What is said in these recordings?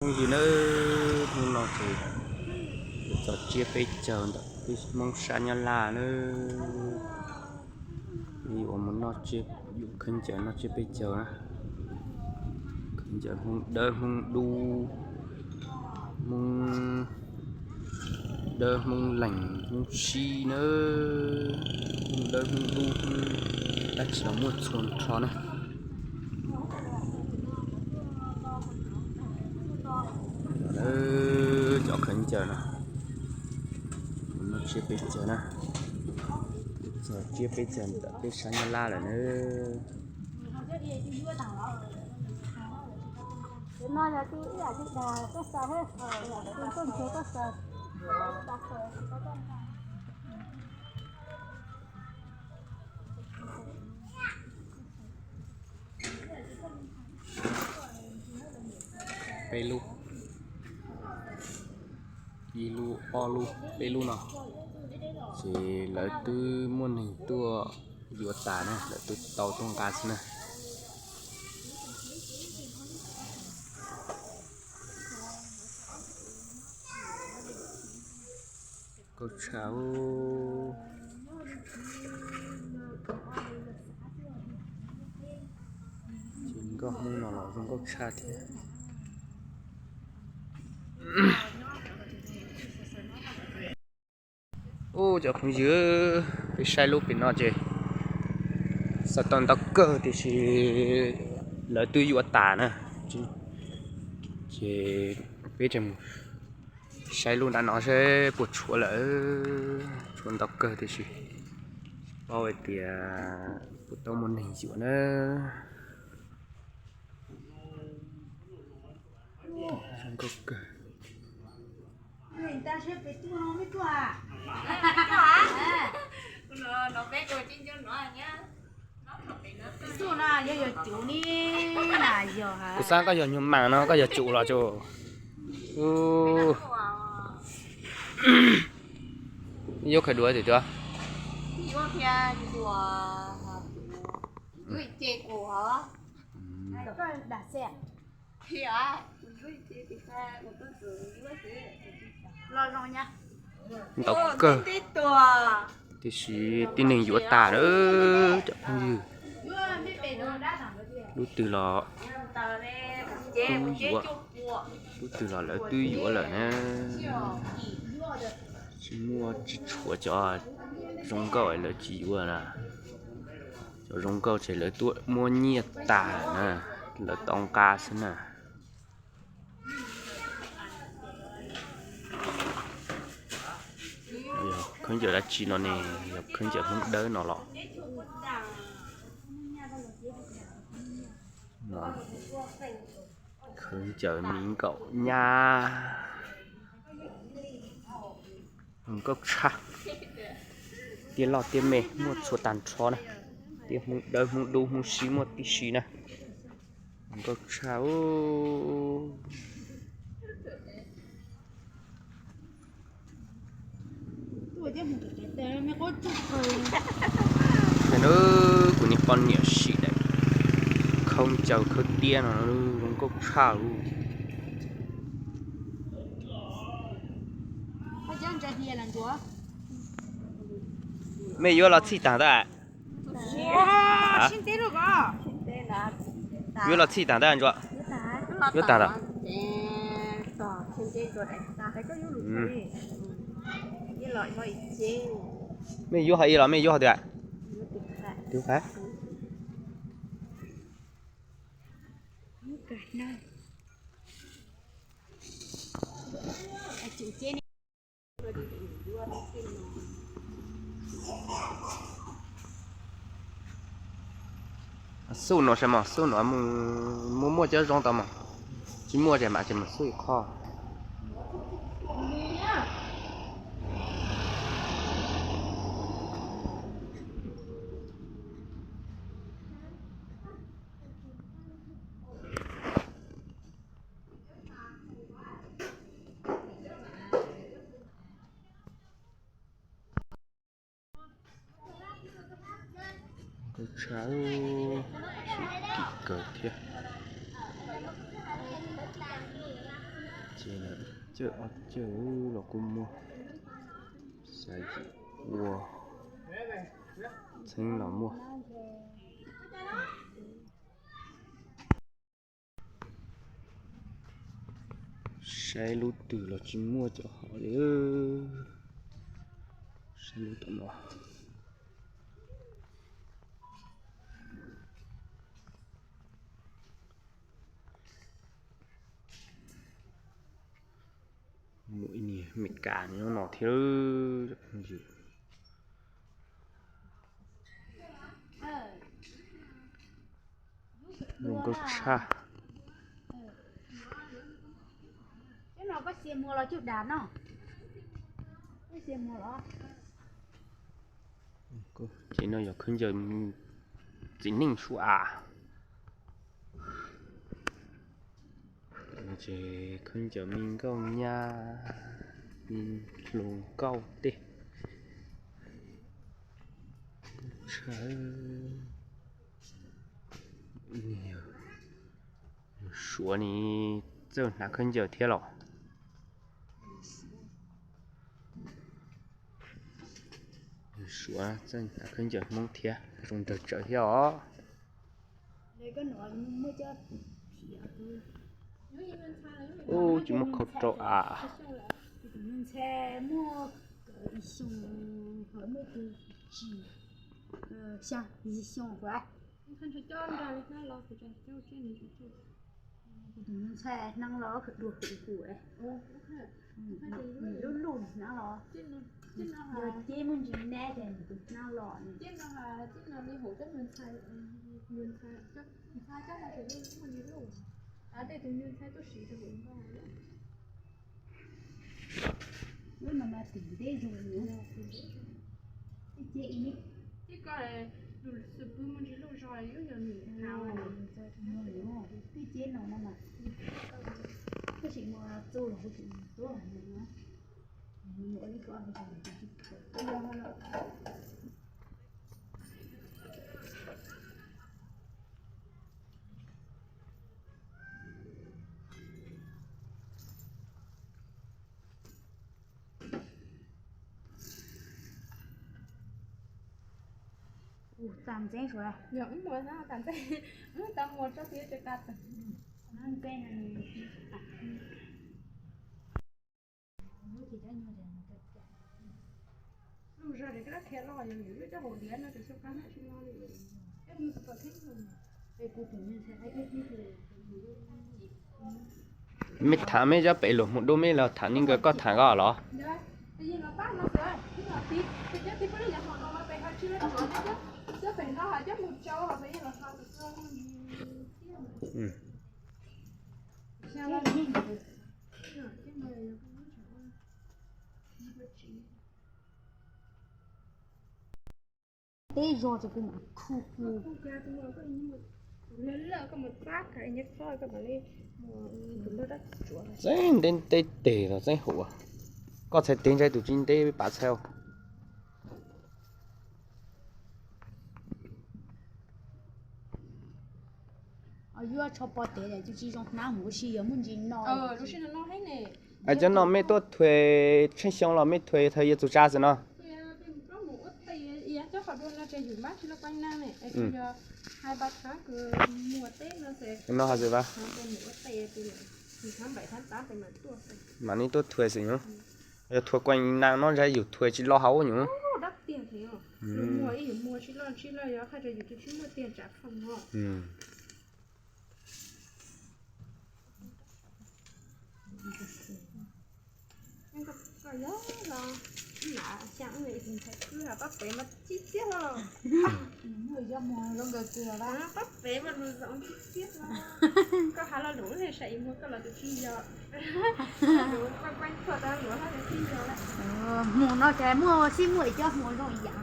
Phooj ywg na, hnub no ces txog tsiab peb caug ntawm peb Hmoob sab Nyab Laj na, yuav mus noj tsiab, yuav khaub ncaws noj tsiab peb caug na. Khaub ncaws Hmoob Dawb Hmoob Dub, Hmoob Dawb Hmoob Lees Hmoob Sib na, Hmoob Dawb Hmoob Dub, dab tsi los muaj txhua nrho na. Cov khaub ncaws no, noj tsiab peb caug na, txog tsiab peb caug ntawm peb sab Nyab Laj lawm na. Peb lub, ib lub, ob lub, peb lub no ces lawv twb muaj neeg tuaj yuav tas na, lawv twb tau tuaj nqa xwb na. Nkauj tshaj, ces nkauj Hmoob no los zoo nkauj tshaj thiab. Ub, cov phooj ywg, peb saib lub pem no ces xav tau ntau kawg tiam sis lawv twb yuav tas na. Ces peb mus saib lub nram no seb puas tshuav lawm, tshuav ntau kawg tiam sis paub hais tias puas tau muaj neeg yuav na. Zoo nkauj kawg. Kuv xav koj yog nyuag maam no koj yog cum los tso. Yuav khaws dua tim tuaj. Ntau kawg, tiam sis tib neeg yuav tas na cov phooj ywg. Lub twg los twb yuav, lub twg los lawv twb yuav lawm na. Tsis muaj, tsis tshuav cov zoo nkauj lawv tsis yuav na. Cov zoo nkauj ces lawv tuaj muab nyiaj tas na, lawv tau nqa xwb na. Yog khaub ncaws dab tsi no ne, yog khaub ncaws Hmoob Dawb no los? Khaub ncaws me nkaum nyab, nkauj tshaj. Tiab loj tiab me muaj txhua tag nrho na. Tiab Hmoob Dawb Hmoob Dub Hmoob Sib muaj tib si na. Nkauj tshaj. Kuv niag poj niam sim daim khaub ncaws khaub tiab no zoo nkauj tshaj lauj. Mej yuav los txhij taag ntawd? Yuav los txhij taag ntawd Ntsuag? Yuav taag los? Mej yuav hais los mej yuav hais twg? Twg? Xub no saib mog, xub no muaj muaj cov zoo tau mog, tsis muaj ces mam ces mus xub ib qho. Nkauj tshaj, kim kawg thiab. Cawj ob cawj los kuj muaj, xya yim ua txheeb los muaj. Saib lub twg los tsis muaj cov hom li. Saib lub tom no. Muaj ib niag Meskas nyob no thiab. Zoo nkauj tshaj. Ces no yog khaub ncaws txiv neej sua a. Ces khaub ncaws me nkauj nyab, me hluas nkauj tej. Suav ne, txawj hnav khaub ncaws thiab los? Suav txawj hnav khaub ncaws Hmoob thiab, zoo nraug tsawv thiab os. Ub, tsis muaj khau rau a. Kuv tus me ntxhais hnav los dua kuv kuv lub lub hnav los. Yog ceb muaj ntsis nab ces nws tus hnav los. Lub no mas tim nteb zoo. Tej ceb ib, tej ko lus xwm pwg muaj ntsis luj zog, lub yog nws hnav. Tej ceb no no mas, tab sis muaj txuj los kuv tsis tuaj. Ua txaj ntxeeb suav. Yog wb mus na, txaj ntxeeb, wb tau mus tso txiv tsis qab tag. Ntxeeb. Lub zog es koj dab qhia loj yog yus lub coj hauv diav no ces xyoo qab no tsis lo li. Mej tham mej cov pem luag hmuv dub mej los tham neeg nkawd, koj tham koj los? Teb zog ces kuv mam khu khu. Txeeb ntev ntev tes los txeeb hauv. Koj txhais tes ntshai tus tsis ntev pab txhais. Yuav tsho pov tes tus tsis zoo hnab mus ua si yog muaj ntsis no. Cov no mej tuaj thuam tsheej xyoo los mej thuam thaum yuav txug tsa xwb no? No ha xwb. Mam li tuaj thuam xwb nyuj. Yog thuam kuaj nas no ntshai yus thuam tsis lo hauv nyuj. Pab pem mas lus zoo tib tiag, koj has lo lus ne, saib ib muag koj los tus tsis yog, lus koj kuaj txhua tau lus hlob tus tsis yog lawm. Hmuas no ces muaj xib muaj ib co hmuas zoo yam.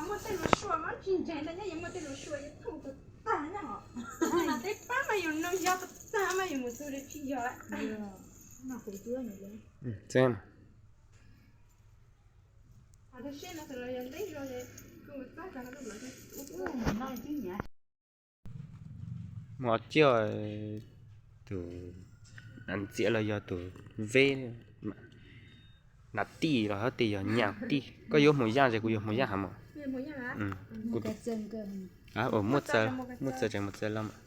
Muaj tej lus sua mas tsis ntseeg ntag, nyob yuav muaj tej lus sua yuav thooj tus tag nyob hov. Mas tej pab mas yus nug yog tus tag mas yus mus txug li tsis yog lawm. Mus ua ciaj tus Nav ntxiav los yog tus veb, nav tij los hab tes yog nyaj tij. Koj yuav hmo yaj ces kuv yuav hmo yaj heev mog. Muaj txawj, muaj txawj tseem muaj txawj loj mas.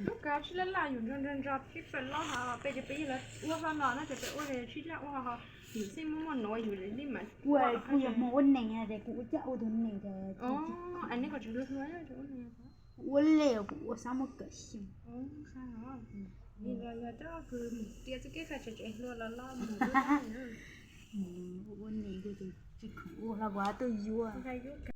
Lub kav sib laj laj yus ntsog ntsog ntsog peb pawg loj ho peb ces peb yog lawv ua hlo no na ces peb ua sib laj ua ho. Yus xij muaj muaj nuav yus li mas kuv yog hmo ua neeg ces kuv ua caj ua tus neeg ces. Ua le kuv ua xab muaj kawm xyoo. Yog coj kws mus tia txuj kev qha tseem hluas los loj mus ua neeg ces tsis khoom ua hlo kuv tuaj yuav.